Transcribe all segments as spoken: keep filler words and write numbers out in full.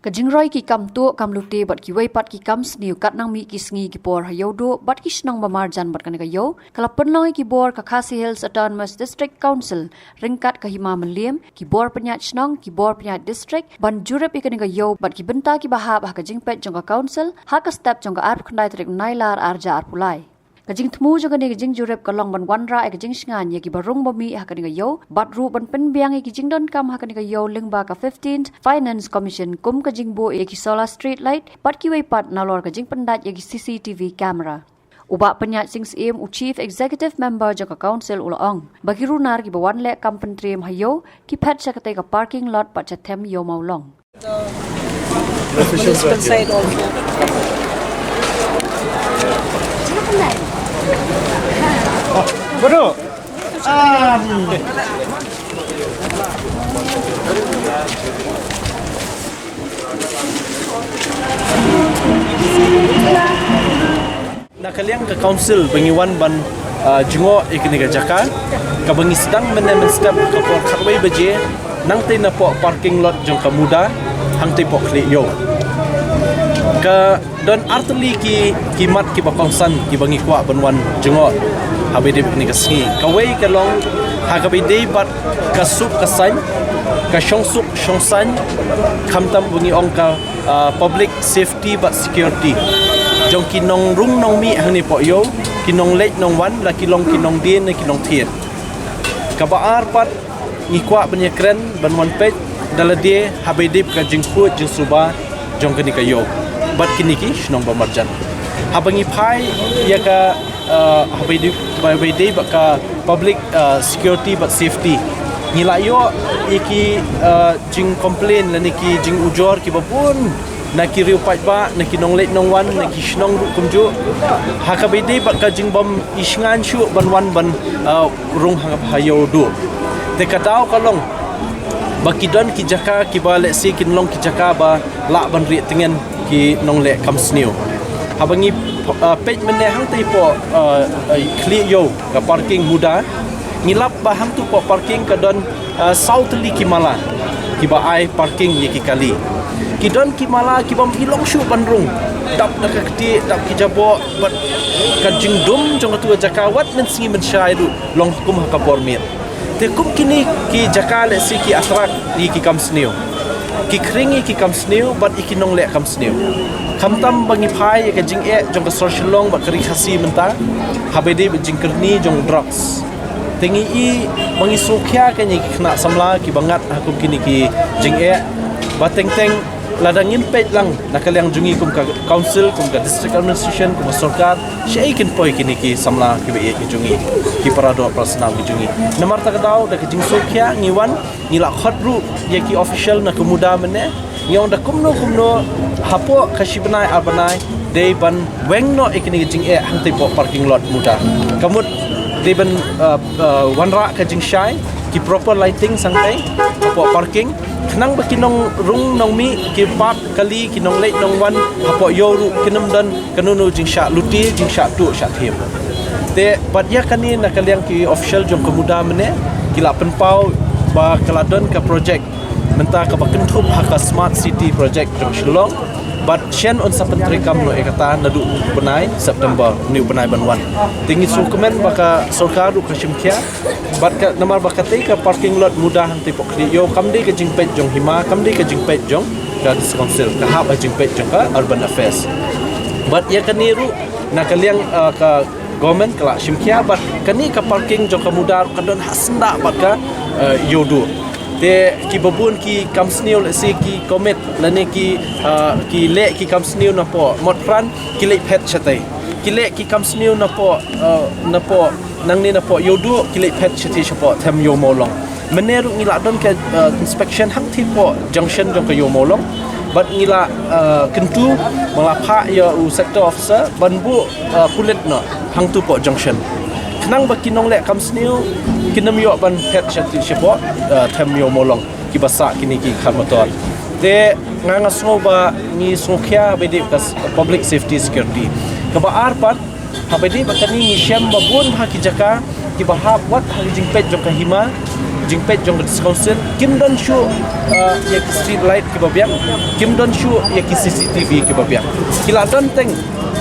Ka jingroi ki kam tuh kam lute bad kiwei pat ki kam sniew kat nang mih ki sngi ki por ha Ïewduh bad ki shnong ba marjan bad kane ka ïew, ka la pynlong ïa ki bor ka Khasi Hills Autonomous District Council ryngkat ka Hima Mylliem, ki bor pynïaid shnong, ki bor pynïaid district, ban jurip ïa kane ka ïew bad ki bynta kiba hap ha ka jingpeit jong ka council ha ka step jong ka arphew khyndai tarik u Nailar arhajar arphew lai. Ka jingthmu jong kane ka jingjurip ka long ban wanrah ïa ka jingshngain ïa kiba rung ba mih ha kane ka ïew bad ruh ban pynbiang ïa ki jingdonkam ha kane ka ïew lyngba ka fifteenth Finance Commission kum ka jingbuh ïa ki solar street light bad kiwei pat nalor ka jingpyndait ïa ki C C T V camera. U Bah Pynïaid Sing Syiem, u Chief Executive Member jong ka Council, u la ong ba ki runar kiba wan leh kam pyntriem ha ïew ki phet sha katei ka parking lot bad sha them Ïew Mawlong. Municipal side also. Na ka liang ka council ba ngi wan ban, ah, jngoh ïa kane ka jaka, kaba ngi sdang mynne mynstep ka por khatwei baje, nangtei napoh parking lot jong ka MUDA, hangtei poh khlieh ïew. Ka don artylli ki, ki mat kiba kongsan kiba ngi kwah ban wan jngoh haba ïadei bad kane ka sngi. Kawei ka long ha kaba ïadei bad ka suk ka saiñ, ka shongsuk shongsaiñ, khamtam ba ngi ong ka ah, public safety bad security jong ki nongrung nongmih hangne poh ïew, ki nongleit nongwan, la ki long ki nongdien ne ki nongthied. Kaba ar pat, ngi kwah ban ïakren ban wan peit da lade haba ïadei bad ka jingkhuid jingsuba jong kane ka ïew bad kine ki shnong ba marjan. Haba ngi phai ïa ka, ah, haba ïadei, haba ïadei bad ka public, ah, security bad safety, ngi la ïoh ïa ki, ah, jingcomplain lane ki jingujor kiba bun na ki riew paidbah, na ki nongleit nongwan, na ki shnong ruh kumjuh, ha kaba ïadei bad ka jingbym ishngaiñ shuh ban wan ban, ah, rung ha, ha Ïewduh. Te ka daw ka long ba ki don ki jaka kiba lehse kin long ki jaka ba lah ban rieh tngen ki nongleh kam sniew. Haba ngi, ah, peit mynne hangtei poh, ah, ah, khlieh ïew ka parking MUDA, ngi lap ba hangtu poh parking ka don, ah, saw tylli ki mala kiba ai parking ïa ki kali. Ki don ki mala kibym i long shuh ban rung, dap da ka ktieh, dap ki jaboh, bad ka jingdum jong katu ka jaka wat mynsngi mynshai ruh long kum ha ka por miet. Te kum kine ki jaka lehse ki attract ïa ki kam sniew, ki khring ïa ki kam sniew bad ïa ki nongleh kam sniew. Khamtam ba ngi phai ïa ka jingeh jong ka sor Shillong bad ka Ri Khasi mynta, haba ïadei bad jingkyrni jong drugs. Te ngi i ba ngi sngewkhia kein ïa ki khynnah samla kiba ngat ha kum kine ki jingeh, ba teng teng lada ngim peit lang na ka liang jong ngi kum ka council, kum ka district administration, kum ka sorkar, shaei kin poi kine ki samla kiba ïeit ki jong ngi, ki para doh para snam ki jong ngi. Namar kata ka daw da ka jingsngewkhia ngi wan, ngi la khot ruh ïa ki official na ka MUDA mynne, ngi ong da kumno kumno hapoh ka shi bnai ar bnai dei ban weng noh ïa kine ki jingeh hangtei poh parking lot MUDA. Ka mut dei ban, uh, uh, wanrah ka jingshai, ki proper lighting sangtai hapoh parking, khnang ba ki nongrung nongmih, ki park kali, ki nongleit nongwan hapoh ïew ruh kin ym don kano kano jingshah lute, jingshah tuh shah thiem. Te bad ïa kane na ka liang ki official jong ka MUDA mynne ki la pynpaw ba ka la don ka project mynta kaba kynthup ha ka Smart City Project jong Shillong. Bad shen un sa pyntreikam noh ïa kata naduh u bnai September, une u bnai ban wan. Te ngi sngewkmen ba ka sorkar ruh ka shim khia. Bad ka, namar ba katei ka parking lot MUDA hangtei poh khlieh ïew kam dei ka jingpeit jong hima, kam dei ka jingpeit jong ka District Council, ka hap ha jingpeit jong ka Urban Affairs. Bad ïa kane ruh na ka liang, ah, ka government ka la shim khia, bad kane ka parking jong ka MUDA ruh ka don ha syndah bad ka, ah, Ïewduh. Te kiba bun ki kam sniew lehse ki commit lane ki, ah, ki leh ki kam sniew napoh Motphran, ki leit phet shatei. Ki leh ki kam sniew napoh, ah, napoh nangne napoh Ïewduh, ki leit phet shatei shapoh them Ïew Mawlong. Mynne ruh ngi la don ka, ah, inspection hangtei poh junction jong ka Ïew Mawlong. Bad ngi la, ah, kyntu, ba la phah ïa u sector officer ban buh, ah, pulit noh hangtu poh junction, khnang ba ki nongleh kam sniew kin ym ïoh ban phet shatei shapoh, ah, them Ïew Mawlong, kiba sah kine ki khar motor. Te nga nga sngew ba ngi sngewkhia ba ïadei ka s-, public safety security. Kaba ar pat, haba ïadei bad kane ngi shem ba bun ha ki jaka kiba hap wat ha ki jingpeit jong ka hima, jingpeit jong ka District Council, kim don shuh, uh, ïa ki street light kiba biang, kim don shuh ïa ki C C T V kiba biang. Ki la don teng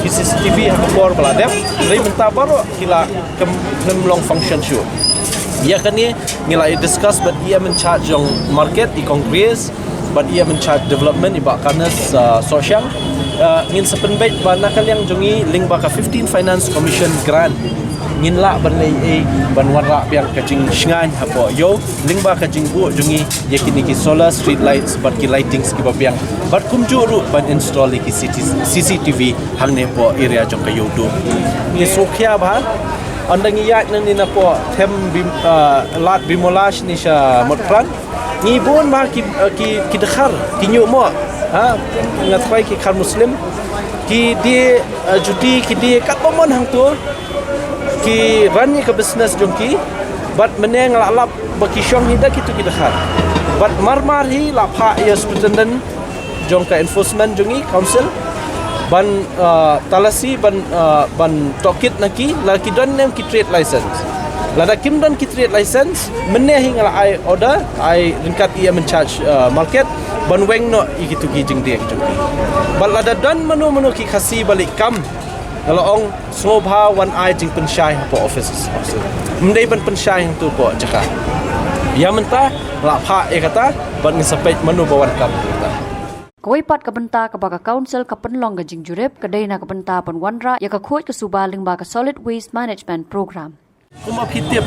ki C C T V ha ka por ba la dep, hynrei mynta baroh ki la khlem, khlem long function shuh. Ïa kane ngi la ïa discuss bad i em in charge jong market, i Kong Grace, bad i em in charge development, i Bah Kanes, uh, Sohshang. Uh, ngin sa pynbeit ba na ka liang jong ngi lyngba ka fifteen Finance Commission grant, ngin lah ban leh ei ei ban wanrah biang ka jingshngaiñ hapoh Ïew lyngba ka jingbuh jong ngi ïa kine ki solar street lights bad ki lightings kiba biang, bad kumjuh ruh ban install ïa ki C C T V hangne hapoh area jong ka Ïewduh. Ngi sngewkhia bha, ynda ngi ïaid nangne napoh them Bim-, ah, Lad Bimolash ne sha Motphran, ngi bun bha ki, ah, ki, ki dkhar, ki ñiuhmoh, ha, nga tharai ki dkhar Muslim, ki die, ah, juti, ki die katba mon hangto, ki run ïa ka business jong ki, bad mynne nga la lap ba ki shong hi da kito ki dkhar. Bad mar mar hi la phah ïa superintendent jong ka enforcement jong ngi, council, ban, ah, talasi, ban, ah, ban tohkit na ki, lada ki don ne em ki trade license. Lada kim don ki trade license, mynne hi nga la ai order, ai ryngkat i em in charge, ah, market, ban weng noh ïa kito ki jingdie jong ki. Bad lada don mano mano ki Khasi ba leh kam, nga la ong sngewbha wan ai jingpynshai hapoh office. Ym dei ban pynshai hangto hapoh jaka. Ïa mynta la phah ïa kata, bad ngin sa peit mano ba wan kam mynta. Kawei pat ka bynta kaba ka council ka pynlong ka jingjurip ka dei na ka bynta ban wanrah ïa ka khuid ka suba lyngba ka Solid Waste Management Program. Kumba phi tip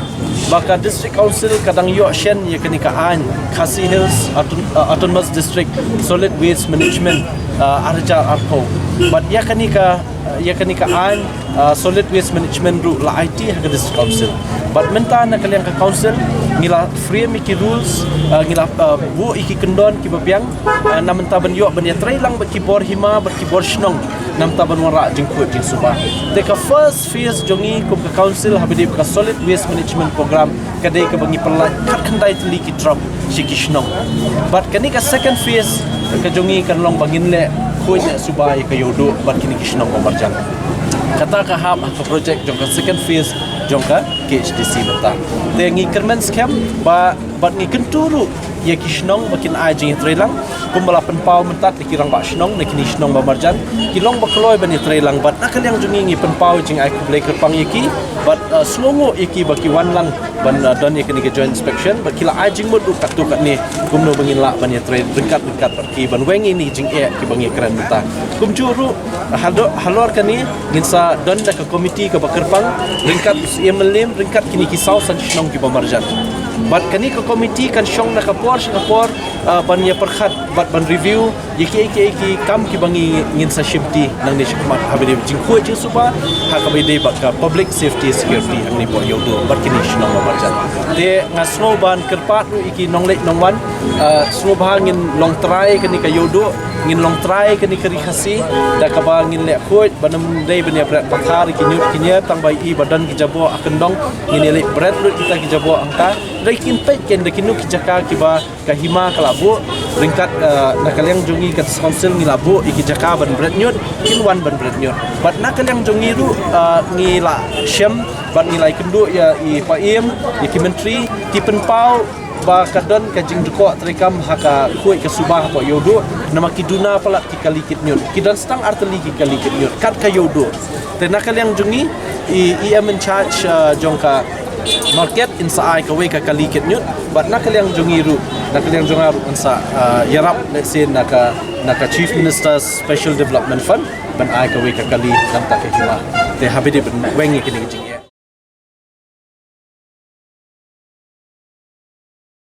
ba ka District Council ka dang ïoh shen ïa kane ka aiñ Khasi Hills Auton-, uh, Autonomous District Solid Waste Management, uh, ar hajar arphew. Bad ïa kane ka, uh, ïa kane ka aiñ, uh, Solid Waste Management ruh la aiti ha ka District Council. Bad mynta na ka liang ka council ngi la frame ïa ki rules, uh, ngi la, uh, buh ïa ki kyndon kiba biang, uh, na mynta ban ïoh ban ïatrei lang bad ki bor hima bad ki bor shnong. Na mynta ban wanrah jingkhuid jingsuba. Te ka first phase jong ngi kum ka council haba ïadei bad ka Solid Waste Management Program ka dei kaba ngi pynlait khatkhyndai tylli ki truck sha ki shnong. Bad kane ka second phase ka jong ngi kan long ba ngin leh khuid leh suba ïa ka Ïewduh bad kine ki shnong ba marjan. Kata ka hap ha ka project jong ka second phase jong ka K H D C mynta. Te ngi kyrmen skhem ba bad ngi kyntu ruh ïa ki shnong ba kin ai jingïatreilang, kumba la pynpaw mynta da ki rangbah shnong na kine ki shnong ba marjan, ki long ba kloi ban ïatreilang bad na ka liang jong ngi ngi pynpaw jingai khublei kyrpang ïa ki bad, uh, sngewnguh ïa ki ba ki wan lang ban, uh, don ïa kane ka joint inspection bad ki la ai jingmut ruh katto katne kumno ba ngin lah ban ïatrei ryngkat ryngkat bad ki ban weng ïa kine ki jingeh kiba ngi kren mynta. Kumjuh ruh halor, halor kane ngin sa don da ka komiti kaba kyrpang ryngkat u Syiem Mylliem ryngkat kine ki saw san shnong kiba marjan. Bad kane ka komiti kan shong na ka por sha ka por, ah, ban ïa pyrkhat bad ban review ïa kiei kiei ki kam kiba ngi ngin sa shimti nangne shakhmat haba ïadei jingkhuid jingsuba ha kaba ïadei bad ka public safety security hangne hapoh Ïewduh bad kine ki shnong ba marjan. Te nga sngew ban kyrpad ruh ïa ki nongleit nongwan, ah, sngewbha ngin long trai kane ka Ïewduh, ngin long trai kane ka Ri Khasi da kaba ngin leh khuid ban ym dei ban ïa bret pathar ïa ki ñiut ki ñier tang ba ïohi ba don ki jaboh ha kyndong, ngin ïa leit bret lut kita ki jaboh hangta. Dei kin peit ken da kino ki jaka kiba ka hima ka la buh ryngkat, eh, na ka liang jong ngi ka District Council ngi la buh ïa ki jaka ban bret ñiut, kin wan ban bret ñiut. Bad na ka liang jong ngi ruh, eh, ngi la shem bad ngi la ïakynduh ïa i Paiem, ïa ki myntri, ki pynpaw ba ka don ka jingdukok treikam ha ka khuid ka suba hapoh Ïewduh, namar ki duna palat ki kali kit ñiut. Ki don tang ar tylli ki kali kit ñiut kat ka Ïewduh. Te na ka liang jong ngi i, i em in charge, uh, jong ka market in sa ai kawei ka kali kit ñiut. Bad na ka liang jong ngi ruh, na ka liang jong nga ruh in sa, uh, ïarap, let's say, na ka, na ka Chief Minister's Special Development Fund ban ai kawei ka kali na bynta ka hima. Te haba ïadei ban weng ïa kine ki jing